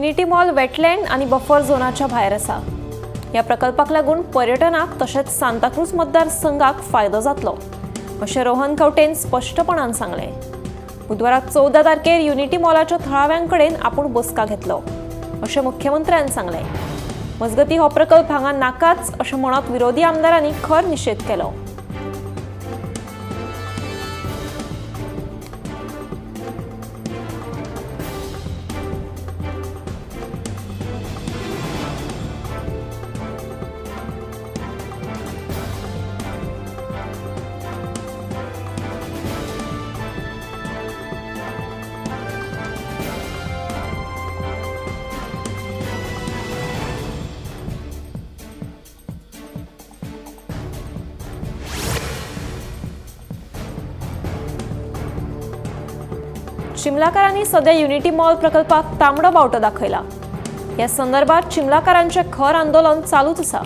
Unity mall wetland आनी buffer झोनाच्या भायर आसा. ह्या प्रकल्पाक लागून पर्यटनाक तशेंच सांताक्रूज मतदारसंघाक फायदो जातलो अशें रोहन खंवटेन स्पश्टपणान सांगलें. बुधवारा 14 तारखेर युनिटी मॉलाच्या थळाव्यां कडेन आपूण बसका घेतलो अशें मुख्यमंत्र्यान सांगलें. मजगतीं हो प्रकल्प हांगा नाकाच अशें म्हणत विरोधी आमदारांनी खर निशेध केलो. चिमलाकारांनी सध्या युनिटी मॉल प्रकल्पाक तांबडो बावटो दाखयला. ह्या संदर्भात चिमलाकारांचें खर आंदोलन चालूच आसा.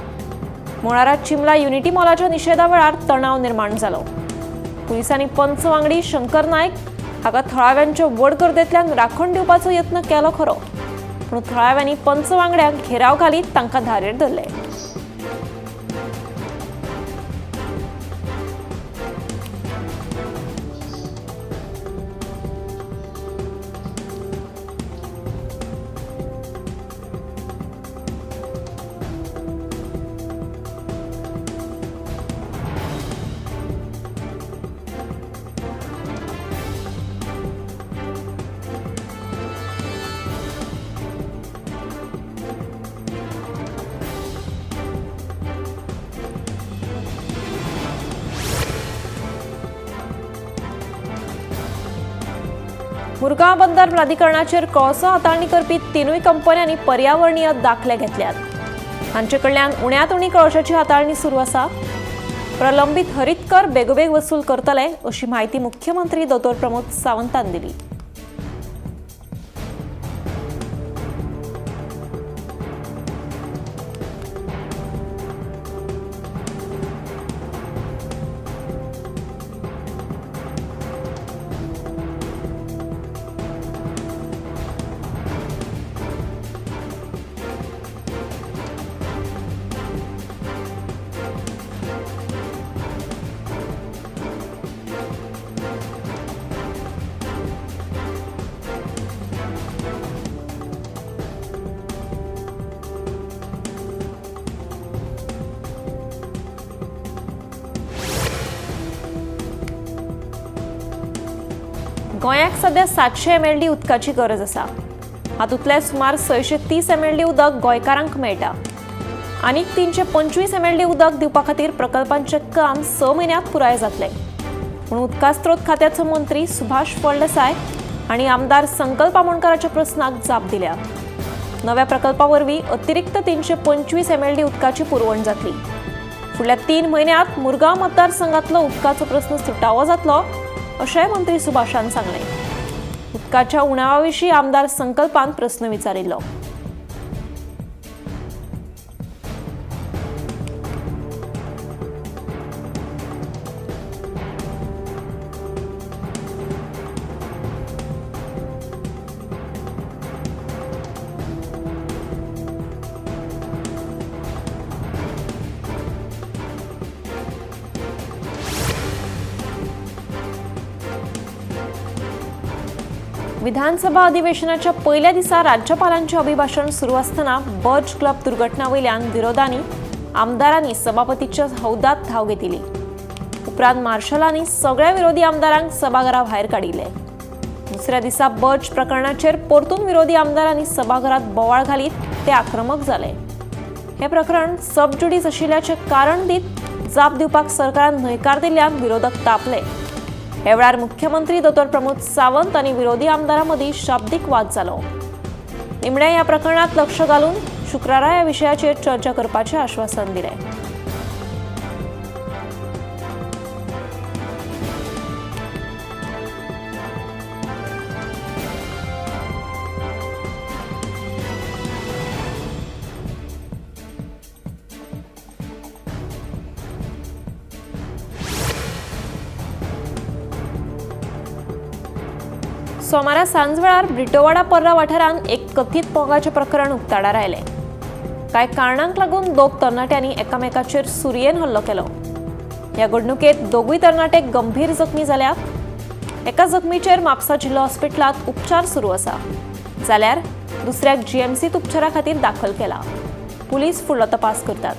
मुळारा चिमला युनिटी मॉलाच्या निशेधा वेळार तणाव निर्माण जालो. पुलिसांनी पंच वांगडी शंकर नायक हाका थळाव्यांच्या व्हड गर्देंतल्यान राखण दिवपाचो यत्न केलो खरो, पूण थळाव्यांनी पंच वांगड्यांक घेराव घालीत तांकां धारेर धरले. मुरगांव बंदर प्राधिकरणाचेर कळसो हाताळणी करपी तिनूय कंपन्यांनी पर्यावरणीय दाखले घेतल्यात. हांचे कडल्यान उण्यांत उणी कळशाची हाताळणी सुरू आसा. प्रलंबीत हरीत कर बेगोबेग वसूल करतले अशी म्हायती मुख्यमंत्री दोतोर प्रमोद सावंतान दिली. गोंयाक सध्या 700 MLD उदकाची गरज आसा. हातूंतले सुमार 630 MLD उदक गोंयकारांक मेळटा. आनीक 325 MLD उदक दिवपा खातीर प्रकल्पांचें काम 6 म्हयन्यांत पुराय जातलें. पूण उदका स्रोत खात्याचो मंत्री सुभाष फळदेसाय हांणी आमदार संकल्प आमोणकाराच्या प्रस्नाक जाप दिल्या. नव्या प्रकल्पा वरवीं अतिरिक्त 325 MLD उदकाची पुरवण जातली. फुडल्या 3 म्हयन्यांत मुरगांव मतदारसंघातलो उदकाचो प्रस्न सुटावो जातलो अशेंय मंत्री सुभाषान सांगलें. उदकाच्या उणावा विशीं आमदार संकल्पान प्रस्न विचारिल्लो. विधानसभा अधिवेशनाच्या पयल्या दिसा राज्यपालांचें अभिभाशण सुरू आसतना बर्च क्लब दुर्घटना वयल्यान विरोधांनी आमदारांनी सभापतीच्या हौदात धांव घेतिल्ली. उपरांत मार्शलांनी सगळ्या विरोधी आमदारांक सभाघरा भायर काडिल्ले. दुसऱ्या दिसा बर्च प्रकरणाचेर परतून विरोधी आमदारांनी सभाघरात बोवाळ घालीत ते आक्रमक जाले. हें प्रकरण सब ज्युडीस आशिल्ल्याचें कारण दीत जाप दिवपाक सरकारान न्हयकार दिल्ल्यान विरोधक तापले. ह्या वेळार मुख्यमंत्री दोतोर प्रमोद सावंत आनी विरोधी आमदारां मदीं शाब्दीक वाद जालो. निमण्या ह्या प्रकरणांत लक्ष घालून शुक्रारा ह्या विशयाचेर चर्चा करपाचें आश्वासन दिलें. सोमारा सांजवेळार ब्रिटोवाडा पर्रा वाठारांत एक कथीत मोगाचें प्रकरण उक्ताडार आयलें. कांय कारणांक लागून दोग तरणाट्यांनी एकामेकाचेर सुरयेन हल्लो केलो. ह्या घडणुकेंत दोगूय तरणाटे गंभीर जखमी जाल्यात. एका जखमीचेर म्हापसा जिल्लो हॉस्पिटलांत उपचार सुरू आसा, जाल्यार दुसऱ्याक जीएमसीत उपचारा खातीर दाखल केला. पुलीस फुडलो तपास करतात.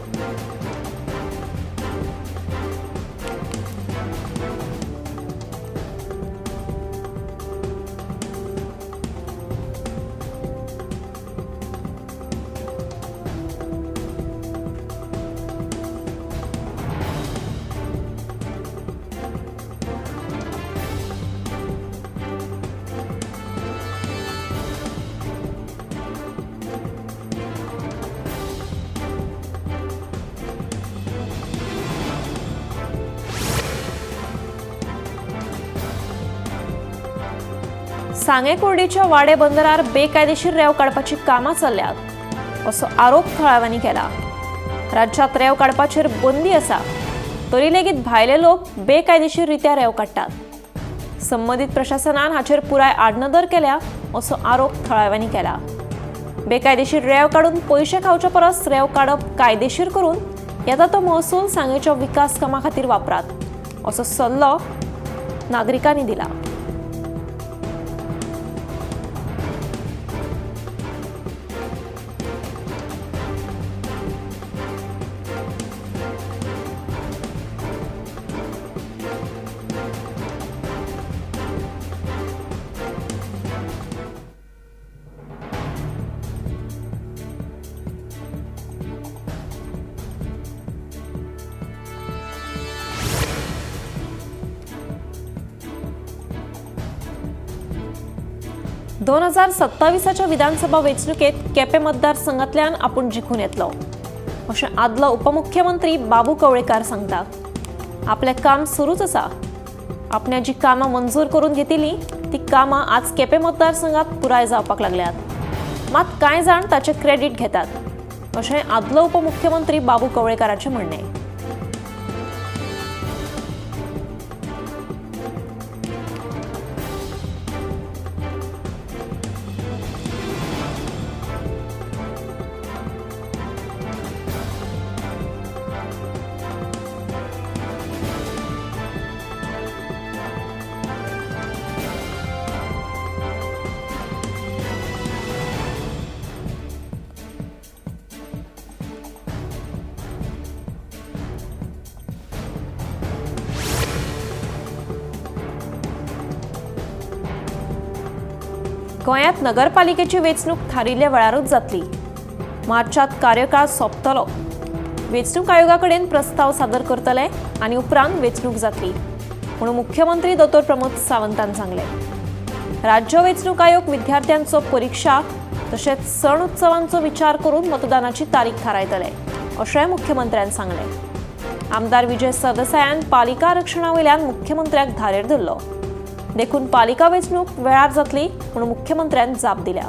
सांगे कुर्डीच्या वाडे बंदरार बेकायदेशीर रेंव काडपाची कामां चल्ल्यात असो आरोप थळाव्यांनी केला. राज्यांत रेंव काडपाचेर बंदी आसा तरी लेगीत भायले लोक बेकायदेशीर रित्या रेंव काडटात. संबंदीत प्रशासनान हाचेर पुराय आडनदर केल्या असो आरोप थळाव्यांनी केला. बेकायदेशीर रेंव काडून पयशे खावचे परस रेंव काडप कायदेशीर करून येता तो महसूल सांगेच्या विकास कामां खातीर वापरात असो सल्लो नागरिकांनी दिला. दोन 2027 विधानसभा वेंचणुकेत केपें मतदारसंघांतल्यान आपूण जिखून येतलो अशें आदलो उपमुख्यमंत्री बाबू कवळेकार सांगता. आपलें काम सुरूच आसा. आपणे जी कामां मंजूर करून घेतिल्लीं ती कामां आज केपें मतदारसंघात पुराय जावपाक लागल्यात, मात कांय जाण ताचें क्रेडीट घेतात अशें आदलो उपमुख्यमंत्री बाबू कवळेकाराचें म्हणणें. गोंयांत नगरपालिकेची वेंचणूक थारिल्ल्या वेळारूच जातली. मार्चांत कार्यकाळ सोंपतलो. वेंचणूक आयोगा कडेन प्रस्ताव सादर करतले आनी उपरांत वेंचणूक जातली म्हणून मुख्यमंत्री दोतोर प्रमोद सावंतान सांगलें. राज्य वेंचणूक आयोग विद्यार्थ्यांचो परिक्षा तशेंच सण उत्सवांचो विचार करून मतदानाची तारीख थारायतले अशेंय मुख्यमंत्र्यान सांगलें. आमदार विजय सरदेसायान पालिका आरक्षणा वयल्यान मुख्यमंत्र्याक धारेर धरलो, देखून पालिका वेंचणूक वेळार जातली म्हणून मुख्यमंत्र्यान जाप दिल्या.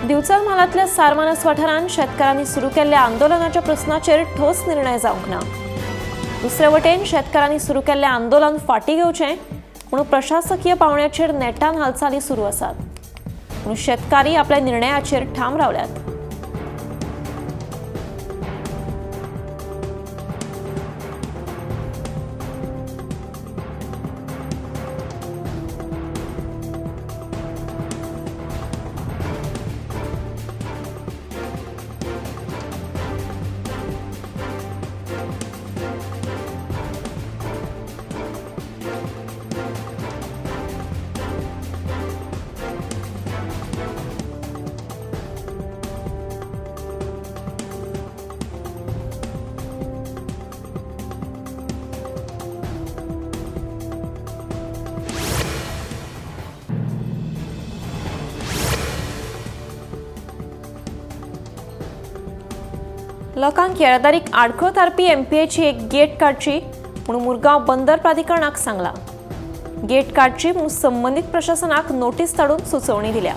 दिवचल म्हालांतल्या सारमानस वाठारांत शेतकारांनी सुरू केल्ल्या आंदोलनाच्या प्रस्नाचेर ठोस निर्णय जावंक ना. दुसरे वटेन शेतकारांनी सुरू केल्लें आंदोलन फाटीं घेवचें म्हणून प्रशासकीय पावंड्याचेर नेटान हालचाली सुरू आसात, म्हणून शेतकारी आपल्या निर्णयाचेर ठाम रावल्यात. लोकांक येरादारीक आडखळ थारपी एमपीएची एक गेट काडची म्हूण मुरगांव बंदर प्राधिकरणाक सांगला. गेट काडची म्हूण संबंदीत प्रशासनाक नोटीस धाडून सुचोवणी दिल्या.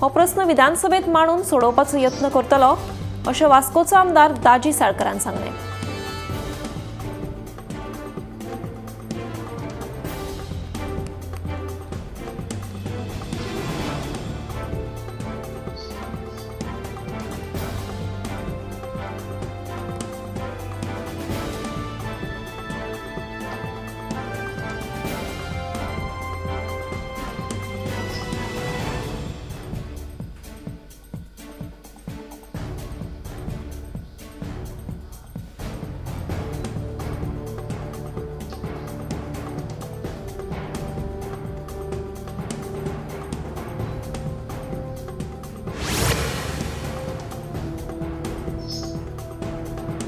हो प्रस्न विधानसभेत मांडून सोडोवपाचो यत्न करतलो अशें वास्कोचो आमदार दाजी साळकरान सांगलें.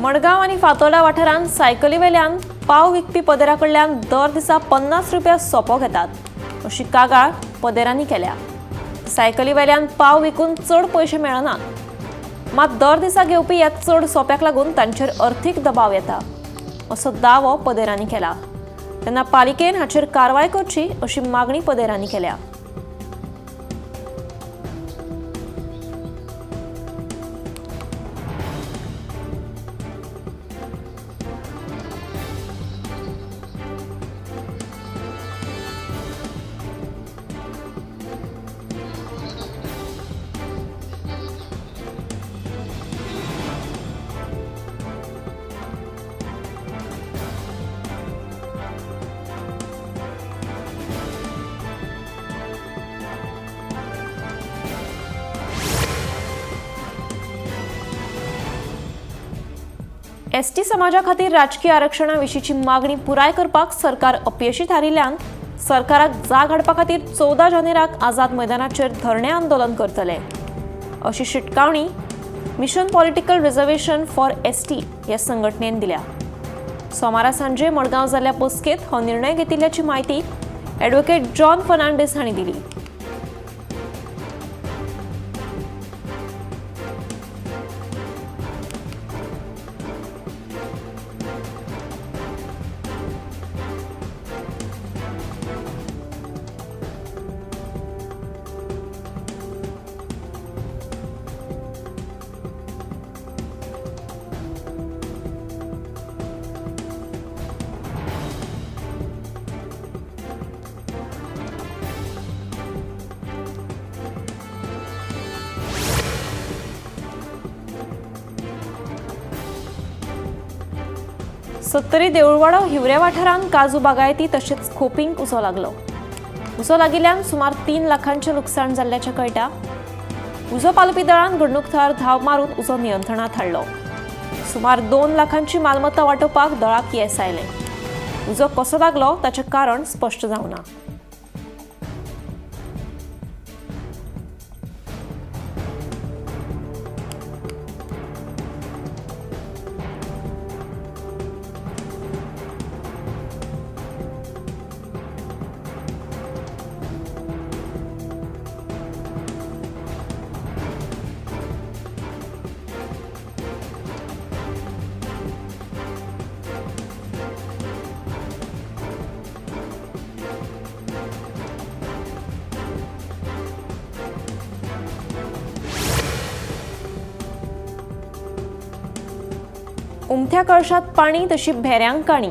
मडगांव आनी फातोर्डा वाठारांत सायकलीवेल्यान पाव विकपी पदेरा कडल्यान दर दिसा 50 रुपया सोपो घेतात अशी कागाळ पदेरांनी केल्या. सायकलीवेल्यान पाव विकून चड पयशे मेळनात, मात दर दिसा घेवपी ह्या चड सोप्याक लागून तांचेर अर्थीक दबाव येता असो दावो पदेरांनी केला. तेन्ना पालिकेन हाचेर कारवाय करची अशी मागणी पदेरांनी केल्या. एसटी समाजा खातीर राजकीय आरक्षणा विशींची मागणी पुराय करपाक सरकार अपयशी थारिल्ल्यान सरकाराक जाग हाडपा खातीर 14 जानेराक आझाद मैदानाचेर धरणे आंदोलन करतले अशी शिटकावणी mission political reservation for ST ह्या संघटनेन दिल्या. सोमारा सांजे मडगांव जाल्ल्या बसकेंत हो निर्णय घेतिल्ल्याची म्हायती ॲडव्होकेट जॉन फर्नांडीस हांणी दिली. सत्तरी देऊळवाडो हिवरे वाठारांत काजू बागायती तशेंच खोपींक उजो लागलो. उजो लागिल्ल्यान सुमार 3 लाखांचें लुकसाण जाल्ल्याचें कळटा. उजो पालोवपी दळान घडणूक थळार धांव मारून उजो नियंत्रणांत हाडलो. सुमार 2 लाखांची मालमत्ता वाटोवपाक दळाक येस आयलें. उजो कसो लागलो ताचें कारण स्पश्ट जावना. उमथ्या कळशात पाणी तशी भेऱ्यांक काणी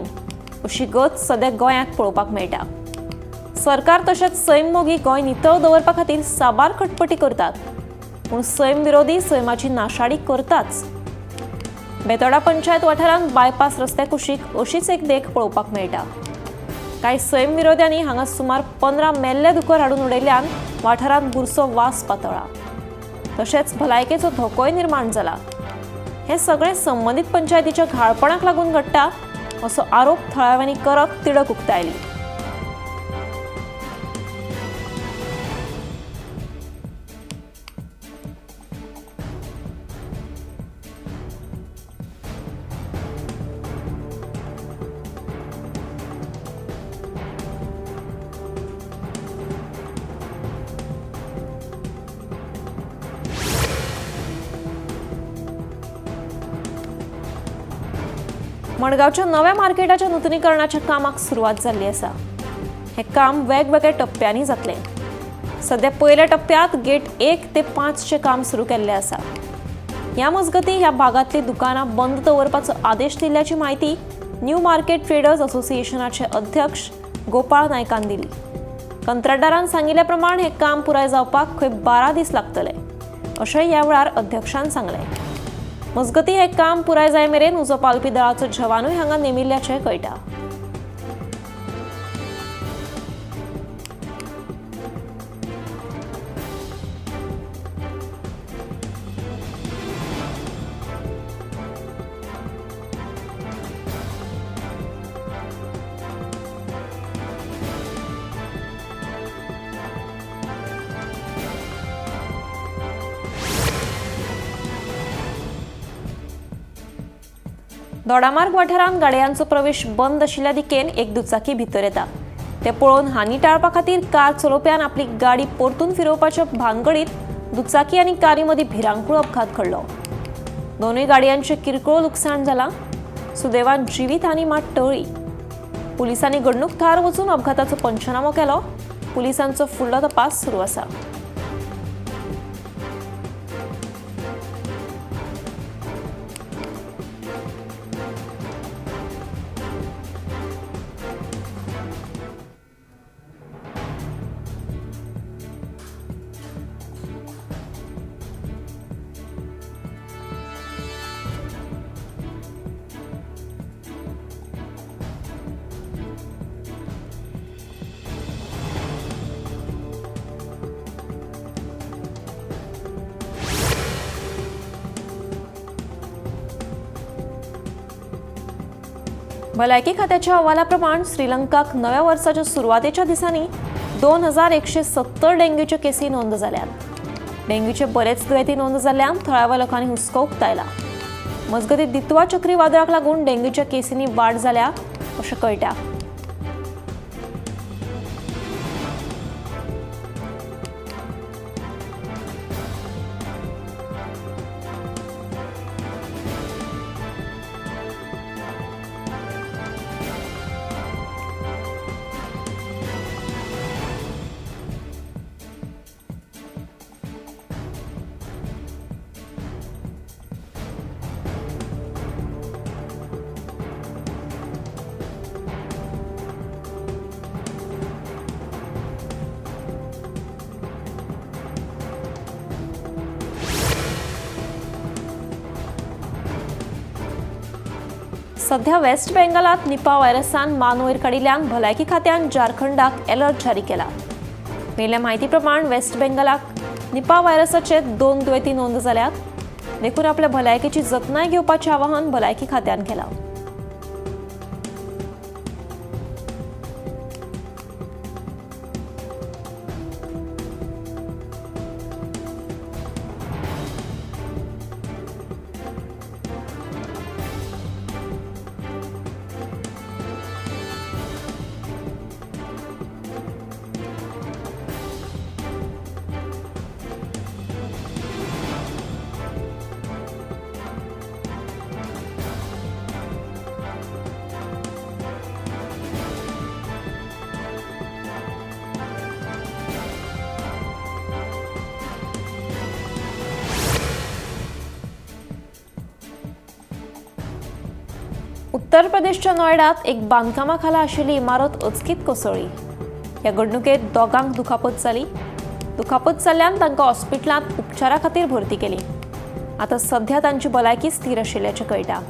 अशी गत सद्या गोंयांत पळोवपाक मेळटा. सरकार तशेंच सैम मोगी गोंय नितळ दवरपा खातीर साबार खटपटी करतात, पूण सैम विरोधी सैमाची नाशाडी करताच. बेतोडा पंचायत वाठारांत बायपास रस्त्या कुशीक अशीच एक देख पळोवपाक मेळटा. कांय सैम विरोध्यांनी हांगा सुमार 15 मेल्ले दुकर हाडून उडयल्ल्यान वाठारांत बुरसो वास पातळ्ळा, तशेंच भलायकेचो धोकोय निर्माण जाला. हे सगळे संबंदीत पंचायतीच्या घाळपणाक लागून घडटा असो आरोप थळाव्यांनी करत तिडक उक्तायली. मडगांवच्या नव्या मार्केटाच्या नुतनीकरणाच्या कामाक सुरवात जाल्ली आसा. हें काम वेगवेगळ्या टप्प्यांनी जातलें. सध्या पयल्या टप्प्यांत गेट 1 ते 5 चें काम सुरू केल्लें आसा. ह्या मजगतीं ह्या भागांतलीं दुकानां बंद दवरपाचो आदेश दिल्ल्याची म्हायती न्यू मार्केट ट्रेडर्स असोसिएशनाचे अध्यक्ष गोपाळ नायकान दिली. कंत्राटदारान सांगिल्ल्या प्रमाण हें काम पुराय जावपाक खंय 12 दीस लागतले अशें ह्या वेळार अध्यक्षान सांगलें. मजगतीं हें काम पुराय जाय मेरेन उजो पालपी दळाचो जवानूय हांगा नेमिल्ल्याचें कळटा. दोडामार्ग वाठारांत गाडयांचो प्रवेश बंद आशिल्ल्या दिकेन एक दुचाकी भितर येता. ते पळोवन हानी टाळपा खातीर कार चलोवप्यान आपली गाडी परतून फिरोवपाच्या भानगडीत दुचाकी आनी कारी मदीं भिरांकूळ अपघात घडलो. दोनूय गाडयांचें किरकोळ लुकसाण जालां. सुदैवान जिवीत हानी मात टळ्ळी. पुलिसांनी घडणूक थळार वचून अपघाताचो पंचनामो केलो. पुलिसांचो फुडलो तपास सुरू आसा. भलायकी खात्याच्या अहवालाप्रमाण श्रीलंकाक नव्या वर्साच्या सुरवातेच्या दिसांनी 2170 डेंग्यूच्यो केसी नोंद जाल्यात. डेंग्यूचे बरेच दुयेंती नोंद जाल्ल्यान थळाव्या लोकांनी हुस्को उक्तायला. मजगतीं दित्वा चक्रीवादळाक लागून डेंग्यूच्या केसींनी वाड जाल्या अशें कळटा. सध्या वेस्ट बेंगालात निपा व्हायरसान मान वयर काडिल्ल्यान भलायकी खात्यान झारखंडाक अलर्ट जारी केला. मेल्ल्या म्हायती प्रमाण वेस्ट बेंगालाक निपा व्हायरसाचे 2 दुयेंती नोंद जाल्यात. देखून आपल्या भलायकेची जतनाय घेवपाचें आवाहन भलायकी खात्यान केलां. उत्तर प्रदेशच्या नोएडात एक बांदकामाखाला आशिल्ली इमारत अचकीत कोसळ्ळी. ह्या घडणुकेत दोगांक दुखापत जाली. दुखापत जाल्ल्यान तांकां हॉस्पिटलांत उपचारा खातीर भरती केली. आतां सध्या तांची भलायकी स्थिर आशिल्ल्याचें कळटा.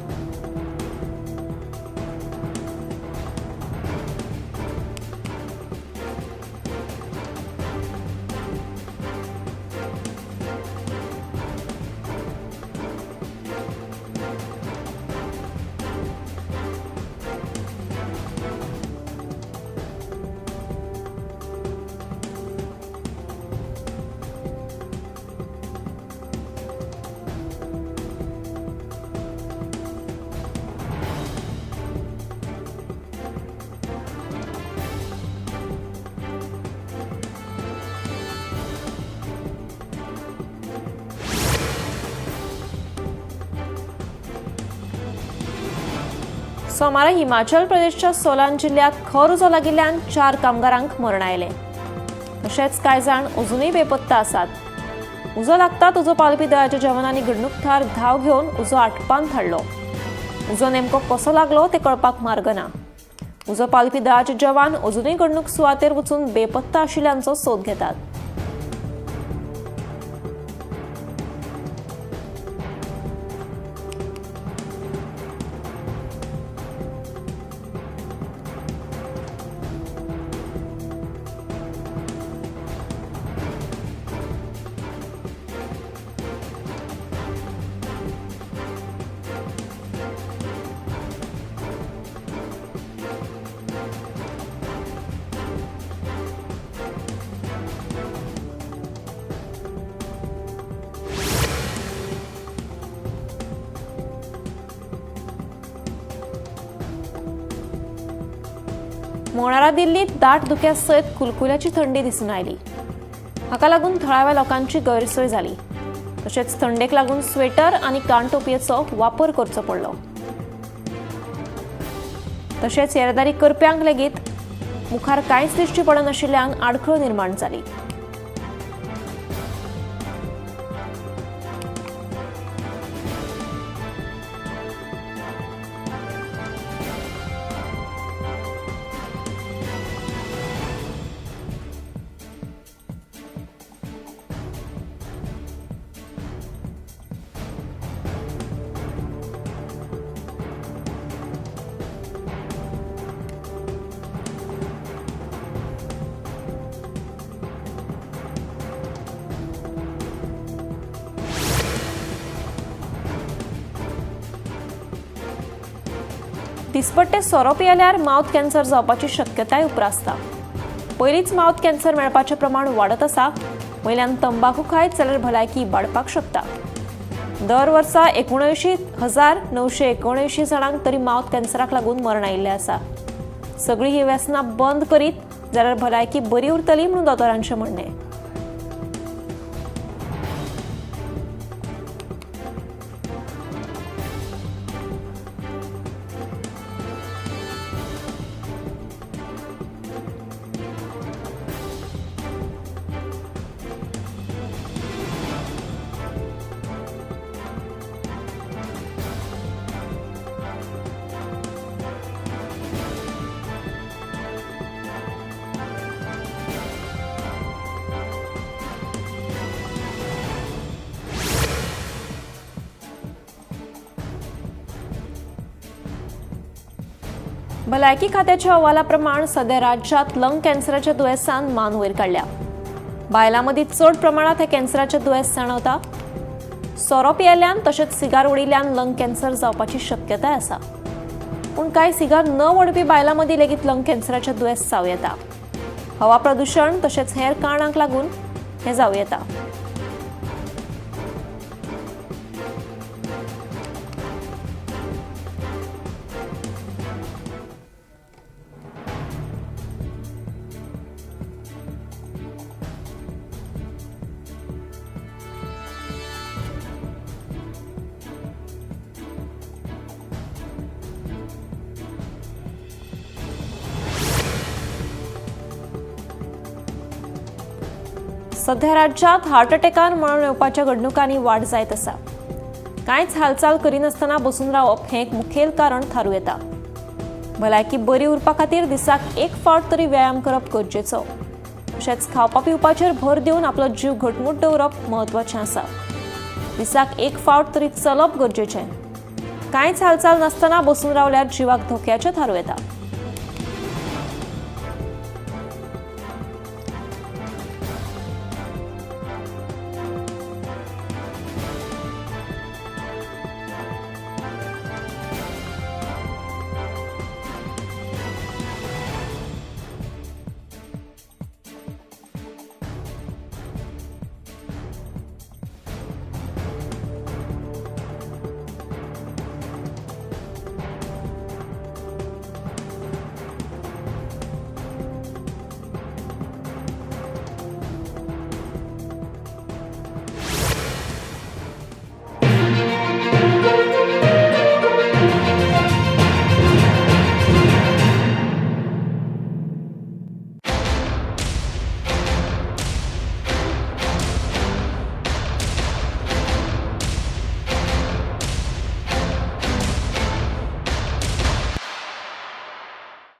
सोमारा हिमाचल प्रदेशच्या सोलान जिल्ह्यात खर उजो लागिल्ल्यान 4 कामगारांक मरण आयलें. तशेंच कांय जाण अजुनूय बेपत्ता आसात. उजो लागतात उजो पालोवपी दळाच्या जवानांनी घडणूक थळार धांव घेवन उजो आटपांत हाडलो. उजो नेमको कसो लागलो ते कळपाक मार्ग ना. उजो पालोवपी दळाचे जवान अजुनूय घडणूक सुवातेर वचून बेपत्ता आशिल्ल्यांचो सोद घेतात. मंगळारा दिल्लीत दाट धुक्या सयत कुलकुल्याची थंडी दिसून आयली. हाका लागून थळाव्या लोकांची गैरसोय जाली. तशेंच थंडेक लागून स्वेटर आनी कानटोपयेचो वापर करचो पडलो. तशेंच येरादारी करप्यांक लेगीत मुखार कांयच दिश्टी पडनाशिल्ल्यान आडखळ निर्माण जाली. दिसपट्टे सोरो पियेल्यार मावथ कॅन्सर जावपाची शक्यताय उप्रासता. पयलींच मावथ कॅन्सर मेळपाचें प्रमाण वाडत आसा. वयल्यान तंबाखू खायत जाल्यार भलायकी इबाडपाक शकता. दर वर्सा 79,979 जाणांक तरी मावथ कॅन्सराक लागून मरण आयिल्लें आसा. सगळीं ही व्यसनां बंद करीत जाल्यार भलायकी बरी उरतली म्हणून दोतोरांचें म्हणणें. भलायकी खात्याच्या अहवालाप्रमाण सध्या राज्यात लंग कॅन्सराच्या दुयेंसान मान वयर काडल्या. बायलां मदीं चड प्रमाणांत हे कॅन्सराचें दुयेंस जाणवता. सोरो पियेल्ल्यान तशेंच सिगार ओडिल्ल्यान लंग कॅन्सर जावपाची शक्यताय आसा. पूण कांय सिगार न ओडपी बायलां मदीं लेगीत लंग कॅन्सराचें दुयेंस जावं येता. हवा प्रदुशण तशेंच हेर कारणांक लागून हें जावं येता. सध्या राज्यात हार्ट अटॅकान मरण येवपाच्या घडणुकांनी वाड जायत आसा. कांयच हालचाल करिनासतना बसून रावप हें एक मुखेल कारण थारूं येता. भलायकी बरी उरपा खातीर दिसाक एक फावट तरी व्यायाम करप गरजेचो. तशेंच खावपा पिवपाचेर भर दिवन आपलो जीव घटमूट दवरप म्हत्वाचें आसा. दिसाक एक फावट तरी चलप गरजेचें. कांयच हालचाल नासतना बसून रावल्यार जिवाक धोक्याचें थारूं येता.